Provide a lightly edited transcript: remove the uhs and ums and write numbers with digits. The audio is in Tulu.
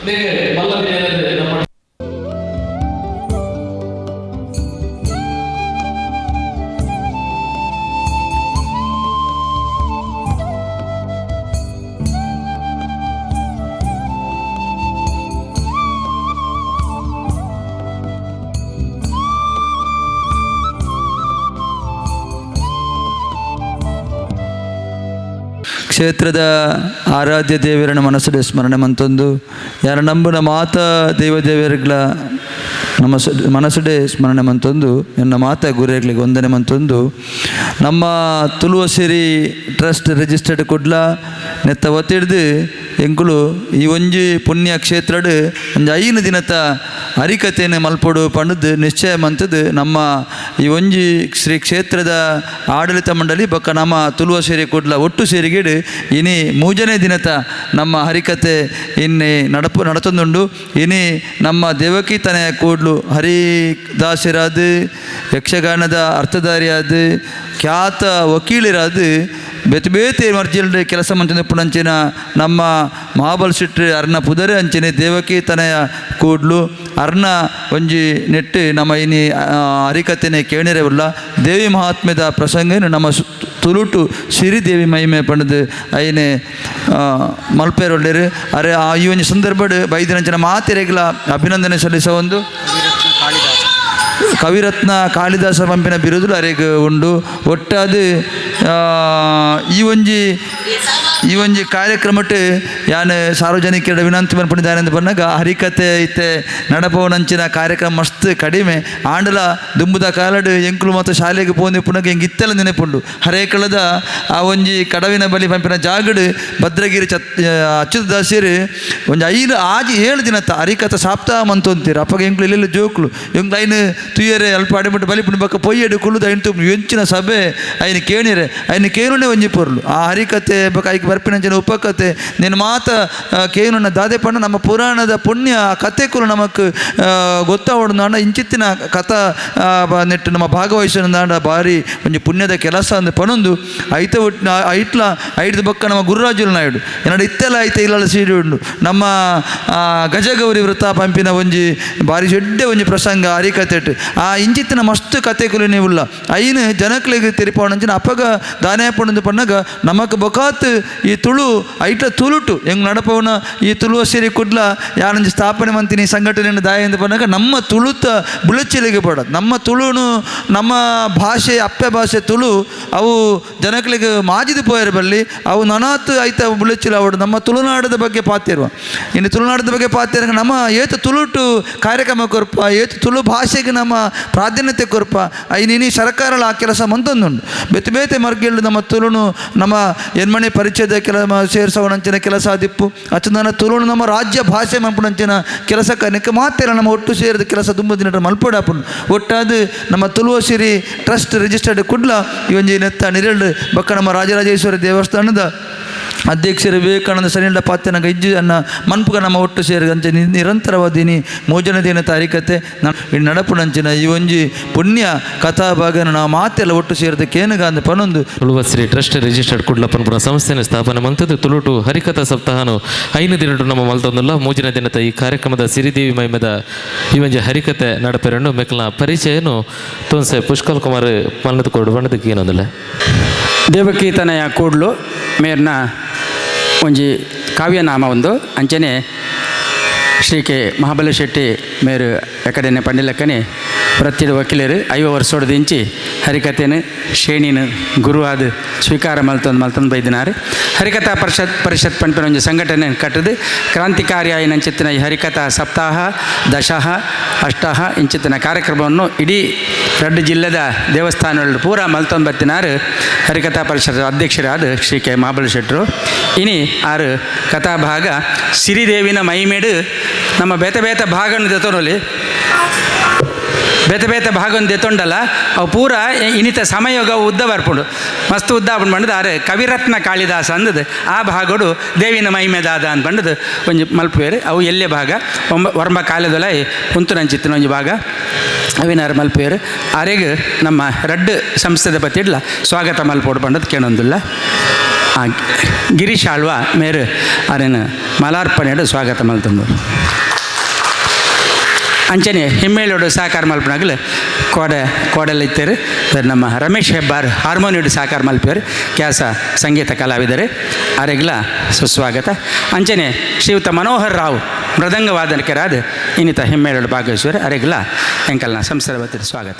ಮಲ್ಲ ಕ್ಷೇತ್ರದ ಆರಾಧ್ಯ ದೇವರನ ಮನಸ್ಸು ಸ್ಮರಣೆ ಮಂತೊಂದು ಯಾರ ನಂಬುನ ಮಾತ ದೈವ ದೇವರುಗಳ ನಮ್ಮ ಮನಸ್ಸುಡೆ ಸ್ಮರಣೆ ಮಂತೊಂದು ಎನ್ನ ಮಾತ ಗುರುಗಳಿಗೆ ವಂದನೆ ಮಂತೊಂದು ನಮ್ಮ ತುಳುವ ಸಿರಿ ಟ್ರಸ್ಟ್ ರಿಜಿಸ್ಟರ್ಡ್ ಕುಡ್ಲ ನೆತ್ತ ಒತ್ತಿಡ್ದು ಎಂಕುಲು ಈ ಒಂಜಿ ಪುಣ್ಯ ಕ್ಷೇತ್ರಡ್ ಒಂಜಿ 5 ದಿನತ ಹರಿಕತೆಯನ್ನು ಮಲ್ಪೊಡು ಪಂಡದು ನಿಶ್ಚಯ ಮಂತದ್ದು ನಮ್ಮ ಈ ಒಂಜಿ ಶ್ರೀ ಕ್ಷೇತ್ರದ ಆಡಳಿತ ಮಂಡಳಿ ಬೊಕ್ಕ ನಮ್ಮ ತುಳುವ ಸೇರಿ ಕುಡ್ಲ ಒಟ್ಟು ಸೇರಿಗೇಡು ಇನಿ 3ನೇ ದಿನತ ನಮ್ಮ ಹರಿಕತೆ ಇನ್ನಿ ನಡತೊಂದುಂಡು. ಇನಿ ನಮ್ಮ ದೇವಕಿ ತನೆಯ ಕೂಡ್ಲು ಹರಿದಾಸರಾದ ಯಕ್ಷಗಾನದ ಅರ್ಥಧಾರಿಯಾದ ಖ್ಯಾತ ವಕೀಲರಾದ ಬೇತೆ ಬೇತೆ ಮರ್ಜಿಲ್ ಕೆಲಸ ಮಂಚನೆ ಪುಣಂಚಿನ ನಮ್ಮ ಮಹಾಬಲ್ ಶೆಟ್ಟಿ ಅರ್ನ ಪುದರೆ ಅಂಚಿನ ದೇವಕಿ ತನೆಯ ಕೂಡ್ಲು ಅರ್ನ ಒಂಜಿ ನೆಟ್ಟು ನಮ್ಮ ಇನಿ ಹರಿಕತೆನೆ ಕೇಣಿರವುಲ್ಲ. ದೇವಿ ಮಹಾತ್ಮ್ಯದ ಪ್ರಸಂಗನು ನಮ್ಮ ತುಳುಟು ಸಿರಿದೇವಿ ಮಹಿಮೆ ಪಂಡದು ಐನೆ ಮಲ್ಪೇರೊಳ್ಳೆರು. ಅರೆ ಆ ಈ ಒಂಜಿ ಸಂದರ್ಭಡ್ ಬೈದಿನಂಚಿನ ಮಾತೆರೆಗ್ಲ ಅಭಿನಂದನೆ ಸಲ್ಲಿಸ ಒಂದು ಕವಿರತ್ನ ಕಾಳಿದಾಸ ಪಂಪಿನ ಬಿರುದುಲು ಅರೆಗ್ ಉಂಡು. ಒಟ್ಟಾದ ಈ ಒಂಜಿ ಕಾರ್ಯಕ್ರಮಟ್ಟು ಯಾನ್ ಸಾರ್ವಜನಿಕರ ವಿನಂತಿ ಮನ್ಪುನಿದಾನೆ ಅಂತ ಬಂದಾಗ ಹರಿಕತೆ ಇತ್ತೆ ನಡಪವನಂಚಿನ ಕಾರ್ಯಕ್ರಮ ಮಸ್ತ್ ಕಡಿಮೆ ಆಂಡಲ ದುಂಬುದ ಕಾಲಡ್ ಎಂಕುಲು ಮತ್ತು ಶಾಲೆಗೆ ಪೋಂದಿ ಪುನಗ ಎಂಕ್ ಇತ್ತೆಲ್ಲ ನೆನಪುಂಡು. ಹರೇಕಳದ ಆ ಒಂಜಿ ಕಡವಿನ ಬಲಿ ಪಂಪಿನ ಜಾಗಡ್ ಭದ್ರಗಿರಿ ಅಚ್ಯುತ ದಾಸರು ಒಂಜಿ 5 6 7 ದಿನತ್ತ ಹರಿಕತೆ ಸಾಪ್ತಾಹ ಮಂತೊಂತೀರು. ಅಪ್ಪಗ ಎಂಕುಲು ಎಲ್ಲೆಲ್ಲ ಜೋಕ್ಲು ಎಂಕ್ಲು ಐನು ತುಯ್ಯರೆ ಅಲ್ಪ ಅಡಿಮುಟ್ಟು ಬಲಿಪುಂಡು ಬೊಕ್ಕ ಪೊಯ್ಯಡು ಕುಳ್ಳುದು ಐನು ತುಪ್ಪು ಎಂಚಿನ ಸಭೆ ಐನು ಕೇಣಿರೆ ಐನು ಕೇನುನೆ ಒಂಜಿ ಪೊರ್ಲು ಆ ಹರಿಕತೆ ಬೊಕ್ಕ ಐಕ್ ಬರ್ಪಿನಂಚಿನ ಉಪಕತೆ ನಿನ್ನ ಮಾತ ಕೇನುನ ದಾದೆ ಪಂಡ ನಮ್ಮ ಪುರಾಣದ ಪುಣ್ಯ ಕತೆ ಕುಲು ನಮಕ್ ಗೊತ್ತಾವಡು ಇಂಚಿತ್ತಿನ ಕಥಾ ನೆಟ್ಟು ನಮ್ಮ ಭಾಗವಹಿಸಿದ ಭಾರಿ ಒಂಜಿ ಪುಣ್ಯದ ಕೆಲಸ ಅಂದ್ ಪನೊಂದು ಐತ ಐಟ್ಲ ಐಡ್ದು ಬೊಕ್ಕ ನಮ್ಮ ಗುರುರಾಜುಲು ನಾಯುಡು ಎನ್ನಡ ಇತ್ತೆಲ್ಲ ಐತೆ ಇಲ್ಲಲ್ಲ ಸೀರೆ ಉಂಡು ನಮ್ಮ ಗಜಗೌರಿ ವೃತ್ತ ಪಂಪಿನ ಒಂಜಿ ಭಾರಿ ದೊಡ್ಡ ಒಂಜಿ ಪ್ರಸಂಗ ಹರಿಕತೆಟ್ ಆ ಇಂಚಿತ್ತಿನ ಮಸ್ತ್ ಕತೆಕುಲು ನೀವುಲ್ಲ ಐನು ಜನಕ್ಲೆಗ್ ತೆರಿಪವನಂಚಿನ ಅಪಗ ದಾನೆ ಪಂಡೊಂದು ಪನ್ನಗ ನಮಕ್ ಬೊಕಾತ್ ಈ ತುಳು ಐಟ್ಲ ತುಳುಟು ಹೆಂಗೆ ನಡಪವನ ಈ ತುಳುವ ಸೇರಿ ಕುಡ್ಲ ಯಾನೊಂಜಿ ಸ್ಥಾಪನೆ ಮಂತಿನಿ ಸಂಘಟನೆಯನ್ನು ದಾಯ ಎಂದು ಪನ್ನಗ ನಮ್ಮ ತುಳುತ ಬುಳಚಿಲಿಗೆ ಪಡ ನಮ್ಮ ತುಳುನು ನಮ್ಮ ಭಾಷೆ ಅಪ್ಪೆ ಭಾಷೆ ತುಳು ಅವು ಜನಕ್ಲೆಗ್ ಮಾಜಿದು ಪೋಯರ್ ಬಲ್ಲಿ ಅವು ನನಾತ್ ಐತ ಬುಳಚಿಲ ಅವಡು ನಮ್ಮ ತುಳುನಾಡದ ಬಗ್ಗೆ ಪಾತಿರುವ ಇನ್ನು ತುಳುನಾಡದ ಬಗ್ಗೆ ಪಾತಿರ ನಮ್ಮ ಏತು ತುಳುಟು ಕಾರ್ಯಕ್ರಮ ಕೊರ್ಪ ಏತು ತುಳು ಭಾಷೆಗೆ ನಮ್ಮ ಪ್ರಾಧಾನ್ಯತೆ ಕೊರ್ಪ ಐನಿನಿ ಸರ್ಕಾರಲ ಆ ಕೆಲಸ ಮಂತೊಂದುಂಡು. ಬೇತೆ ಬೇತೆ ಮರ್ಗಿಲ್ಡು ನಮ್ಮ ತುಳುನು ನಮ್ಮ ಎನ್ಮಣೆ ಪರಿಚಯದ ಕೆಲ ಸೇರ್ಸವನಂಚಿನ ಕೆಲಸ ದಿಪ್ಪು ಅಚ್ಚಂದನ ತುಳುನು ನಮ್ಮ ರಾಜ್ಯ ಭಾಷೆ ಮನ್ಪುನಂಚಿನ ಕೆಲಸ ಕನಕ್ಕೆ ಮಾತೆಲ್ಲ ನಮ್ಮ ಒಟ್ಟು ಸೇರಿದ ಕೆಲಸ ತುಂಬ ದಿನ ಮಲ್ಪಡಾಪುಂಡು. ಒಟ್ಟಾದ ನಮ್ಮ ತುಳುವ ಸಿರಿ ಟ್ರಸ್ಟ್ ರಿಜಿಸ್ಟರ್ಡ್ ಕುಡ್ಲ ಈ ಒಂಜಿ ನೆತ್ತ ನಿರಳು ಬೊಕ್ಕ ನಮ್ಮ ರಾಜರಾಜೇಶ್ವರಿ ದೇವಸ್ಥಾನದ ಅಧ್ಯಕ್ಷರು ವಿವೇಕಾನಂದ ಸನಿಲ್ಡ ಪಾತ್ರನ ಇಜ್ಜು ಅನ್ನ ಮನ್ಪುಗ ನಮ್ಮ ಒಟ್ಟು ಸೇರಿ ಅಂಚೆ ನಿರಂತರವಾದಿನಿ ಮೋಜನ ದಿನ ತಾರೀಕತೆ ನಡಪುನಂಚಿನ ಈ ಒಂಜಿ ಪುಣ್ಯ ಕಥಾಭಾಗನ ನಾವು ಮಾತೆಲ್ಲ ಒಟ್ಟು ಸೇರಿದ ಕೇನುಗ ಅಂದ ಪನೊಂದು ತುಳುವ ಶ್ರೀ ಟ್ರಸ್ಟ್ ರಿಜಿಸ್ಟರ್ಡ್ ಕುಡ್ಲ ಪನ್ಪುನ ಸಂಸ್ಥೆಯನ್ನು ಸ್ಥಾಪನೆ ಮಂತದ್ದು ತುಳುಟು ಹರಿಕಥಾ ಸಪ್ತಾಹನು 5 ದಿನಟು ನಮ್ಮ ಮಲ್ತೊಂದುಲ್ಲ. 3ನೇ ದಿನದ ಈ ಕಾರ್ಯಕ್ರಮದ ಸಿರಿದೇವಿ ಮಹಿಮೆದ ಈ ಒಂಜಿ ಹರಿಕತೆ ನಡಪೆರನ್ನು ಮೆಕ್ಲ ಪರಿಚಯನು ತೋನ್ಸೆ ಪುಷ್ಕಲ್ ಕುಮಾರ್ ಮನ್ನದ ಕೊಡು ಬಣ್ಣದಕ್ಕೆ ಏನೊಂದಿಲ್ಲ. ದೇವಕೀತನಯ ಕೂಡ್ಲು ಮೇರ್ನ ಒಂಜಿ ಕಾವ್ಯನಾಮ ಒಂದು ಅಂಚನೆ ಶ್ರೀ ಕೆ ಮಹಾಬಲ ಶೆಟ್ಟಿ ಮೇರು ಎಕಡೆನೆ ಪಂಡಿಲಕ್ಕನೆ ಪ್ರತಿಯೊಂದು ವಕೀಲರು 50 ವರ್ಷದಿಂಚಿ ಹರಿಕತೆನು ಶ್ರೇಣಿನ ಗುರುವಾದ ಸ್ವೀಕಾರ ಮಲ್ತೊಂದು ಮಲ್ತೊಂದು ಬೈದಿನಾರು. ಹರಿಕಥಾ ಪರಿಷತ್ ಪನ್ಪಿನ ಒಂಜಿ ಸಂಘಟನೆ ಕಟ್ಟದು ಕ್ರಾಂತಿಕಾರಿಯಾಯಿನಂಚಿತ್ತಿನ ಈ ಹರಿಕಥಾ ಸಪ್ತಾಹ ದಶಹ ಅಷ್ಟಹ ಇಂಚಿತ್ತಿನ ಕಾರ್ಯಕ್ರಮವನ್ನು ಇಡೀ ರಡ್ಡು ಜಿಲ್ಲೆದ ದೇವಸ್ಥಾನಗಳು ಪೂರ ಮಲ್ತೊಂದು ಬತ್ತಿನಾರು ಹರಿಕಥಾ ಪರಿಷತ್ ಅಧ್ಯಕ್ಷರಾದ ಶ್ರೀ ಕೆ ಮಹಾಬಲ ಶೆಟ್ಟರು. ಇನಿ ಆರು ಕಥಾಭಾಗ ಸಿರಿದೇವಿನ ಮೈಮೇಡು ನಮ್ಮ ಬೇತೆ ಬೇತೆ ಭಾಗನ ದೆತೊನೊಲಿ ಬೇತೆ ಬೇತೆ ಭಾಗನ ದೆತೊಂಡಲ್ಲ ಅವು ಪೂರ ಇನ್ನಿತ ಸಮಯೋಗ ಉದ್ದ ಬರ್ಪುಂಡು ಮಸ್ತ್ ಉದ್ದ ಆಪುಂಡು ಪಂಡದು ಆರು ಕವಿರತ್ನ ಕಾಳಿದಾಸ ಅಂದದು ಆ ಭಾಗಡು ದೇವಿನ ಮಹಿಮೆದಾದ ಅಂತ ಪಂಡದು ಒಂಜಿ ಮಲ್ಪುವೇರು. ಅವು ಎಲ್ಲೆ ಭಾಗ ಒರಂಬ ಕಾಲದೊಲ ಉಂತುನಂಚಿತ್ತಿನ ಒಂಜಿ ಭಾಗ ಅವಿನಾರು ಮಲ್ಪುವೇರು. ಆರೆಗ್ ನಮ್ಮ ರಡ್ಡು ಸಂಸ್ಥೆದ ಪತ್ತಿಡ್ಲ ಸ್ವಾಗತ ಮಲ್ಪೋಡು ಪಂಡದು ಕೇಳೊಂದುಲ್ಲ. ಗಿರೀಶ್ ಆಳ್ವ ಮೇರು ಅರೆನ ಮಲಾರ್ಪಣೆಡು ಸ್ವಾಗತ ಮಲ್ತುಂಡು. ಅಂಚನೆ ಹಿಮ್ಮೇಳೋಡು ಸಹಕಾರ ಮಲ್ಪನಾಗಲು ಕೋಡೆ ಕೋಡಲ್ ಇತ್ತೇರು. ನಮ್ಮ ರಮೇಶ್ ಹೆಬ್ಬಾರ್ ಹಾರ್ಮೋನಿಯಡು ಸಹಕಾರ ಮಲ್ಪೇರು, ಕ್ಯಾಸ ಸಂಗೀತ ಕಲಾವಿದರು, ಅರೆಗ್ಲ ಸುಸ್ವಾಗತ. ಅಂಚನೆ ಶ್ರೀಯುತ ಮನೋಹರ್ ರಾವ್ ಮೃದಂಗ ವಾದನಕರಾದ ಇನ್ನಿತ ಹಿಮ್ಮೇಳೋಡು ಭಾಗವಹಿಸುವರು, ಅರೆಗ್ಲ ಎಂಕಲ್ನ ಸಂಸ್ಥೆ ಸ್ವಾಗತ.